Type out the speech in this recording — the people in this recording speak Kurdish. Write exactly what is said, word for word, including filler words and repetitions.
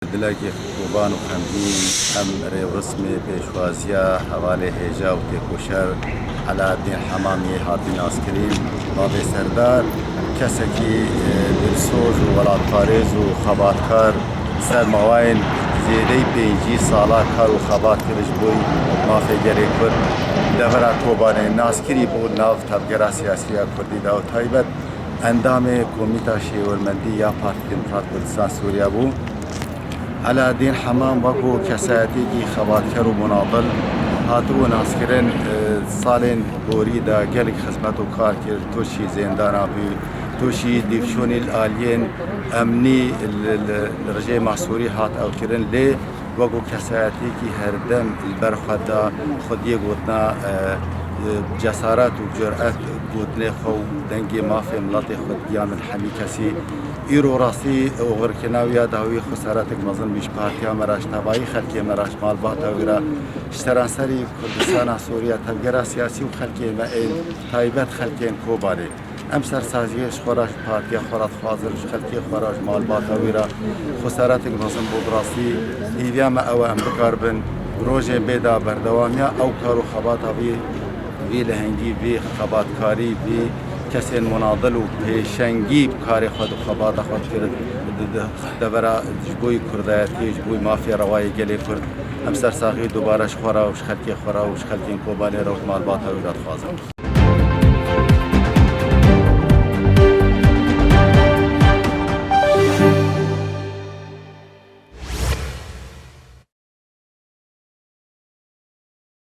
Dilekê koban û xemgîn, em rêwrismê pêşwaziya hevalê hêja û têkoşer Elaaddîn Hemamiyê hatî naskirîn. Bavê Serdar, kesekî, e, dilsoz û welatparêz û xebatkar, sermawayên zêdeyî pêncî sala kar û xebat kir ji bo mafê gelê Kurd. Devera Kobanê naskirî bû nav tevgera siyasî ya Kurdî de û taybet endamê Komîta Şêwirmendî ya Partî Demokrat Kurdistan Sûriye bû. Elaaddîn Hemam wekû kesayetiyekî xebatker û munadil hatibû naskirin. E, salên borî de gelek xizmet û kar kir, tûşî zêndana bû, tûşî dîvşûnî li aliyên emnî li, li, li rejîma Sûrî hat ewkirin, lê wekû kesayetiyekî herdem li ber xwe da xwediyê gotina, e, e, cesaret û curet gotinê xwe û dengê mafê miletê xwe digiya min hemî kesî. Îro rastî oxirkirina wî ya dawî xesaretek mezin bû ji partiya me re, ji tevayî xelkê me re, ji malbata wî re, ji seranserî Kurdistana Sûriye, tevgera siyasî û xelkê me ên taybet xelkên Kobanê. Em sersaziyê ji xwe re, ji partiya xwe re dixwazin, ji xelkê xwe re, ji malbata wî re xesaretek mezin bû. Bi rastî hêviya me ew e em bikaribin rojên bê de berdewamiya ew kar û xebata vî, vî lehengî, vî xebatkarî, vî kesên munadil û pêşengî bi karê xwe di xebata xwe dikir, di, di, devera ji bo kurdayetiyê, ji bo mafê rewayê gelê Kurd. Em sersaxî dubare ji xwe re û ji xelkê xwe re û ji xelkên Kobanê re û ji malbata wî re dixwazin.